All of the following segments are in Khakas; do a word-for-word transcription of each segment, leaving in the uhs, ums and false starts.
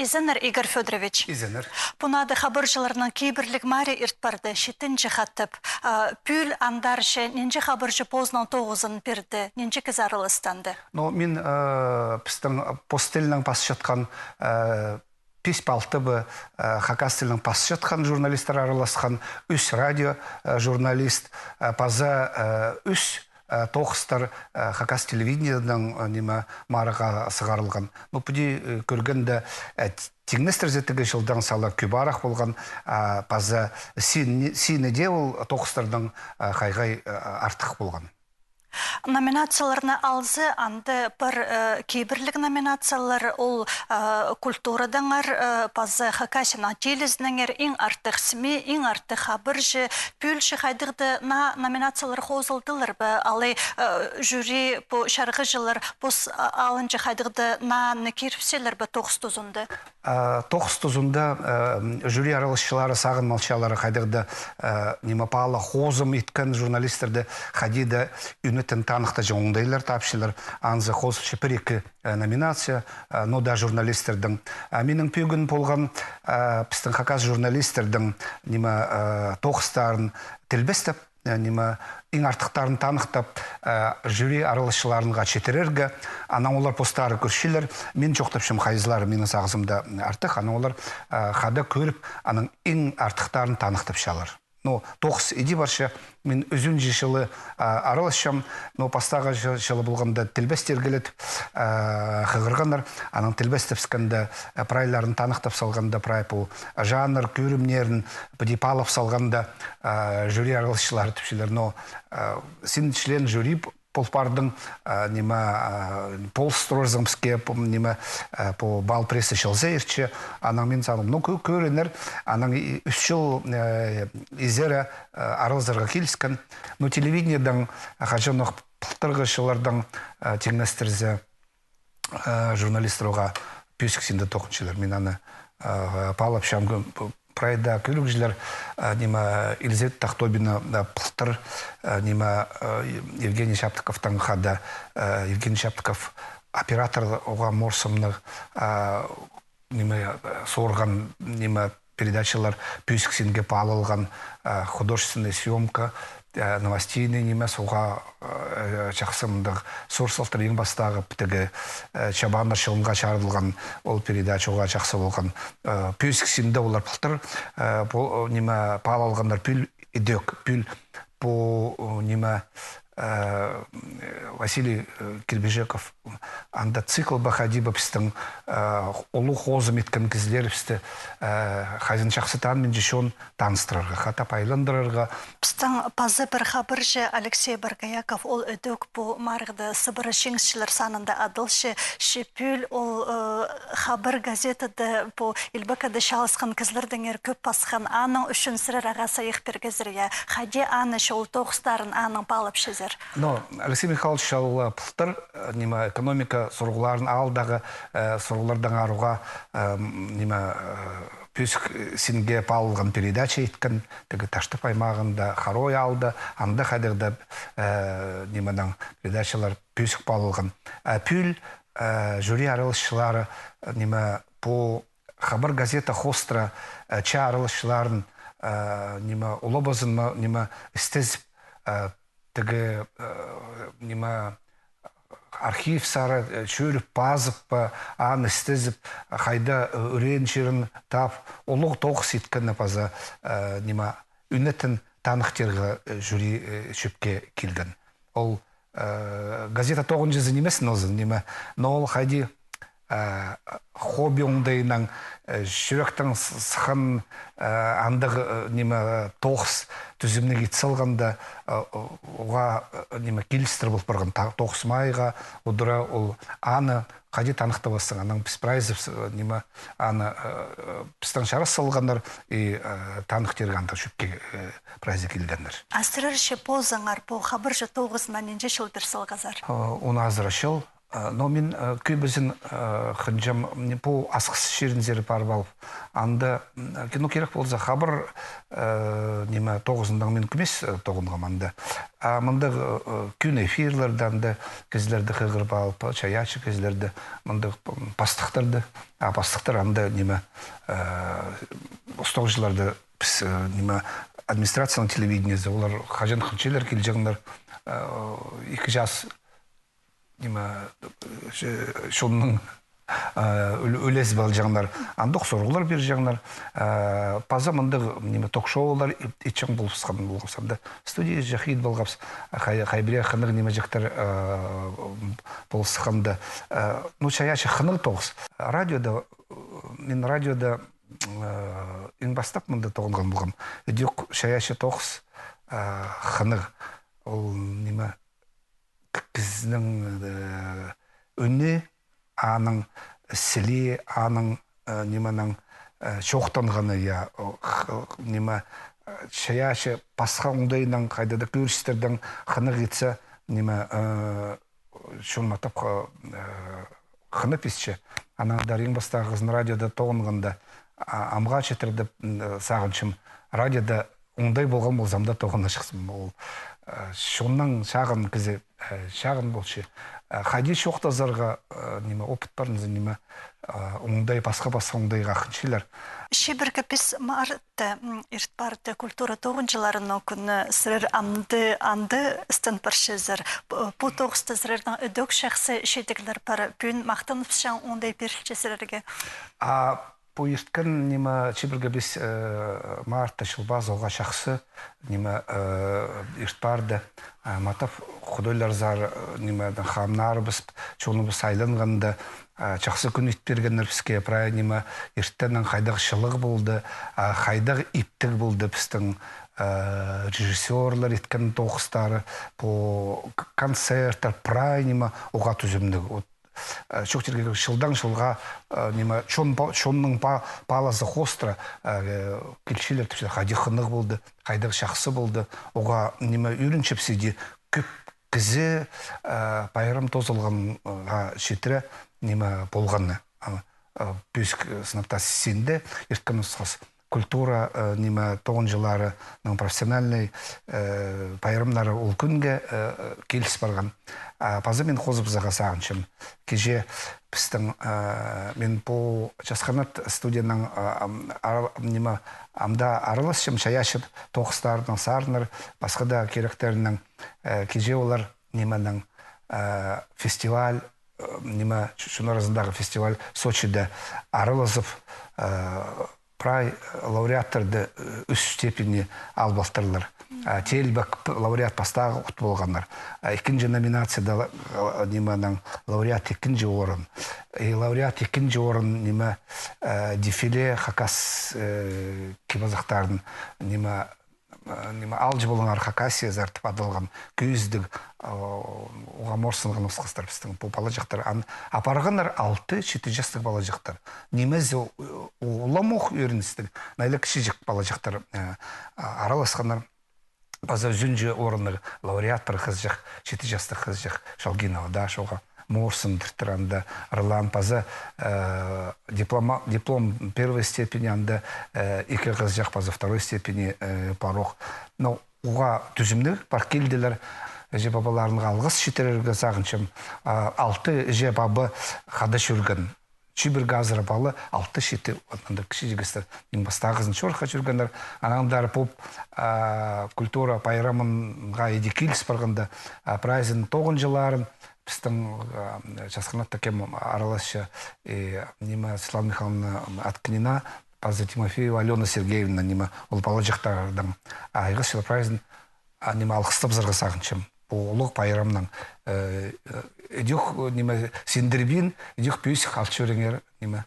Изеннер, Игорь Фёдорович. Изеннер. Пу наада хабарҷыларның кибірліг марии ирт парды, читінҷі хатап. А, пӱӱл андар че нинҷе хабарҷы позының тоғызын пирді, нинҷе кізі араласты анда? Но мин, э, пістің пос тілінең пасчатхан, э, пис-алты ба, э, хакас тілінең пасчатхан журналистер араласхан, ӱс радио, э, журналист, э, паза, э, ӱс, э, тоғыстар, э, хакас телевидениедең, э, ниме, марығға сығарылған. Ну, піди, э, кӧргенде, э, т-, тиңнестірзе, тігі чылдаң сала кӧбірек полған, а, паза син-, сині дее ол тоғыстардаң, э, хай-хай, э, артых полған. Номинацияларны алза, анда пар, э, кибірліг номинациялар, ол, э, культурадаңар, э, паза Хакасияның тілізінеңер, иң артых СМИ, иң артых хабарҷы, пӱӱл че хайдағ-да наа номинациялар хозылдылар ба, алай, э, жюри, пу чарғыҷылар пос, а, алынҷа хайдағ-да нааны кирібіселер бе тоғыс тузында? А, тоғыс тузында, э, жюри араласчылары сағынмалчалар хайдағ-да, э, ниме, паала хозым иткен журналистерді хайди-да ӱнетін таныхтаҷаң оңдайлар тапчалар. Анзы хозылча пір-ікі, э, номинация, э, ну даа журналистернің. А минің пӱӱн полған, э, пістің хакас журналистернің, ниме, э, тоғыстарын тілбестеп, э, ниме, иң артыхтарын таныхтап, э, жюри араласчыларынға читірерге, анаң олар постары кӧрчелер. Мин чоохтапчам, хайзылары минің сағызымда артых, анаң олар, э, хада кӧріп, аның иң артыхтарын таныхтапчалар. Ну, тоғыс иди парча, мин ӱзінҷі чылы, э, араласчам, но пастағы чы-, чылы полғанда тілбестер киліп, э, хығырғаннар, анаң тілбестепскенде, э, прайларын таныхтап салғанда, прай пу жанр кӧрімнерін піди паалап салғанда, а, жюри араласчылары тіпчелер, но, а, син член жюри п-, пол пардың, а, ниме, а, полыс турарзың піске, п-, ниме, а, пу бал пресса чылза иртче, анаң мин санам, ну, кӧ-, кӧрінер, анаң и-, ӱс чыл, э, изере, э, аралазарға киліскен. Ну, телевидениедең хаҷанох пылтырғы чыллардаң, э, тиңнестірзе, э, журналистер оға пӧзік синде тоғынчалар. Мин аны, э, паалапчам, прайда кӧрігҷілер, э, ниме, Елизавета Тахтобина, э, пылтыр, э, ниме, э, Евгений Чаптыковтаң хада, э, Евгений Чаптыков оператор оға морсымнығ, э, ниме, э, сорған, ниме, передачалар пӧзік синге паалалған, э, художественная съёмка, э, новостейный ниме, соға, э, чахсы мындағ сор салтыр. Иң пастағы тігі, э, Чабаннар чылынға чарыдылған ол передача оға чахсы полған. Э, пӧзік синде олар пылтыр, э, пу, ниме, паалалғаннар пӱӱл ідӧк, пӱӱл пу, э, ниме, э, Василий, э, Кирбижеков, анда цикл ба хайди ба пістің, э, улуғ хозым иткен кізілерібісті, э, хайзын чахсы таныминча чон таныстырарға, хатап айландырарға. Пістің паза пір хабарҷы Алексей Боргояков, ол ідӧк пу марығда сыбыра чиңісчілер санында адалча, че пӱӱл ол, э, хабар газетада пу Илбек Ада чааласхан кізілердеңер кӧп пасхан, аның ӱчӱн сірер ағаа сайых пиргезер, я, хайди аны че ол тоғыстарын аның паалапчазар? Но Алексей Михайлович ол, э, пылтыр, э, ниме, экономика сурығларын, аалдағы, э, сурығлардаң ары оға, э, м, ниме, э, пӧзік, э, синге паалалған передача иткен, тігі Таштып аймағында, Харой аалда, анда хайдағ-да, э, нименең передачалар пӧзік паалалған. А пӱӱл, э, жюри араласчылары, э, ниме, пу хабар газета хоостыра, э, чаа араласчыларын, э, ниме, улабазын ма, ниме, істезіп, э, тігі, э, ниме, архив сары, э, чӧріп, пазып па, аны істезіп, хайда, э, ӱреен чирін тап, улуғ тоғыс иткені паза, э, ниме, ӱнетін таныхтирға, э, жюри, э, чӧпке килген. Ол, э, газета тоғынҷызы нимес, нозын, ниме, но ол хайди, э, хобби оңдайынаң, э, чӱректең с-, сыххан, э, андағ, э, ниме, тоғыс тӱзімніг ит салғанда, э, о-, оға, э, ниме, килістір пол парған та-, тоғыс майға, удура ол аны хайди таныхтабассың, анаң піс прайзыбыс, э, ниме, аны, э, пістің чарас салғаннар, и, э, таныхтирға андағ чӧпке, э, прайзы килгеннер. А сірер че позыңар пу хабарҷы тоғызына нинҷе чылдыр салғазар? Э, он азыра чыл. Э, но мин, э, кӧбізін, э, хынчам, м, пу Асхыс чирінзер парып алып. Анда, м, ки-, ну, кирек полза, хабар, э, ниме, тоғызындаң мин кӧмес, э, тоғынғам анда. А мындағ, э, кӧні эфирлерде анда кізілерді хығырып алып, чайаачы кізілерді, мындағ, м, пастыхтарды, А пастыхтар анда, ниме, э, устағҷыларны піс, э, ниме, администрацияның телевидениезі, олар хаҷан хынчалар килҷеңнер, э, ікі час, ниме, чонның, э, ӱл-, ӱлезіп алҷаңнар, андох сурығлар пирҷеңнер, э, паза мындағ, ниме, ток-шоулар ит-, итчең полыбысхан полғабыс. Анда студия чахид полғабыс, хай-, хай пірее хынығ нимеҷектер, э, полысханда, э, ну, чайаачы хынығ тоғыс. Радиода, э, мин радиода, э, иң пастап мында тоғынған полғам. Ідӧк чайаачы тоғыс, э, хынығ. Ол, ниме, к-, кізінің, э, ӱні, аның сілии, аның, э, нименің, э, чоохтанғаны, я, о, х-, ниме, э, чайаачы пасха оңдайнаң, хайда-да кӧрістердең хынығ итсе, ниме, э, чон матап ха-, э, хынып итче. Анаң андар иң пастағызын радиода тоғынғанда, а, амға читірдіп, м, сағынчам, радиода оңдай полған ползам даа тоғынчатхам. Ол, э, чоннаң чағын кізі, э, чағын полча. Э, хайди чоохтазарға, э, ниме, опыт парынза, ниме, э, оңдай, пасха-пасха оңдайға хынчалар. Чибіргі пис март М, иртпарды культура тоғынҷыларының кӱні, сірер амды, анда істен парчазар. П-, пу тоғыста сірернің ідӧк чахсы чидіглер пар, пӱӱн махтаныбысчаң оңдай пирілче сірерге. А пу ирткен, ниме, чибіргі пис, э, мартта чыл пазы уғаа чахсы, ниме, э, иртпарды, э, матап худайларзар, э, ниме, хамнарыбыс, чоныбыс айланғанда, А, чахсы кӱн ит пиргеннер піске, прай ниме, иртеннең хайдағ чылығ полды, а, хайдағ иптіг полды пістің, а, режиссёрлар иткен тоғыстары, пу к-, концерттер, прай ниме, уғаа тӱзімніг. Вот, а, чоохтирға кирек, чылдаң чылға, а, ниме, чон па-, чонның па-, палазы хоостыра, а, э, килчелер тіпчелер, хайди хынығ полды, хайдағ чахсы полды, уғаа ниме, ӧрінчебіс иди, кӧп кізі, э, пайрам тоозылғанға читіре, ниме, полғаны. А, э, пӧзік, э, сынап таа синде ирткен осхас. Культура, э, ниме, тоғынҷыларының профессиональный, э, пайрамнары ол кӱнге, э, киліс парған. А паза мин хозыбызарға сағынчам. Кичее пістің, э, мин пу «Час Ханат» студияның, э, ам-, ара-, ниме, амда араласчам, чайаачы тоғыстарының, сарыннар, пасха даа киректерінің Э, кичее олар нименең, э, фестиваль, э, ниме, чо-, чон аразындағы фестиваль Сочиде аралазып, э, прай лауреаттарды, э, ӱс степени алып алтырлар. Э, Тельбек п-, лауреат пастағы от полғаннар. Э, ікінҷі номинацияда ла-, э, нименең лауреат ікінҷі орын. И лауреат ікінҷі орын, ниме, э, дефиле хакас, э, кип-азахтарын, ниме, э, ниме, «Аалҷы полыңар, Хакасиязар» тіп адалған кӧзідіг, э, уғаа морсынған осхастар пістің пу палаҷахтар. Аны апарғаннар алты-читі частығ палаҷахтар. Нимезі у-, у-, уламох ӧріністіг, найла кічіҷек палаҷахтар, э, а-, араласханнар. Паза ӱзінҷі орыннығ лауреат пір хызыҷах, читі частығ хызыҷах, Шалгинова Даша, уғаа морсындыртыр анда. Ролан паза, э, диплома-, диплом первой степени анда, э, ікі хызыҷах паза второй степени, э, парох. Но уғаа тӱзімніг пар килділер. Іҷе-пабаларынға алғыс читірерге сағынчам. А, алты іҷе-паба хада чӧрген. Чибіргі азыра пала, алты-читі, вот мында кічіҷек істер, иң пастағызын чорыхха чӧргеннер. Анаң андар пу, а, культура пайрамынға иди киліс парғанда, а, прайзын тоғынҷыларын, пістің, а, «Час Ханатта» кем араласча, и, ниме, Светлана Михайловна Аткинина, паза Тимофеева Алёна Сергеевна, ниме, ол палаҷахтарның айғасчылар прайзын, а, ниме, алғыстабызарға сағынчам. Пу улуғ пайрамнаң, э, э, ідӧк, ниме, синдірбин, ідӧк пӧзік ал чӧріңер, ниме,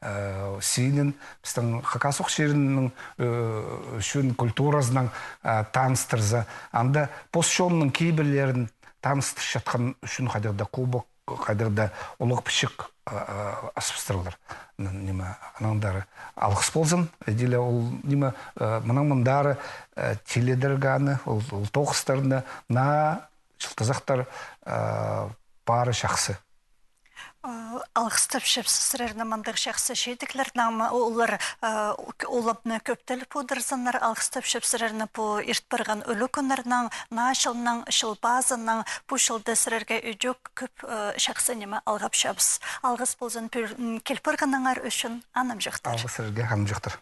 э, синін, пістің хакас ох чирінің, э, ӱчӱн, культуразынаң, э, таныстырза. Анда пос чонның кибірлерін таныстырчатхан ӱчӱн хайдағ-да кубок, хайдағ-да улуғ пічік, а, а, асыбыстырлар. Н-, ниме, анаң андар алғыс ползын. Иділе ол, ниме, э, мынаң мындары, э, тиледірге аны, ол, ол тоғыстарны, наа чылтызахтар, э, пары чахсы. Алғыстапчабыс сірерні мындағ чахсы чидіглернең, олар, э, уламны кӧп тілеп одырзыннар. Алғыстапчабыс сірерні пу ирт парған ӱлӱкӱннернең, Наа чылнаң, Чыл пазынаң. Пу чылда сірерге ідӧк кӧп, э, чахсы ниме алғапчабыс. Алғыс ползын пӱӱл-, м, кил парғаныңар ӱчӱн, анымҷохтар. Алғыс сірерге, анымҷохтар.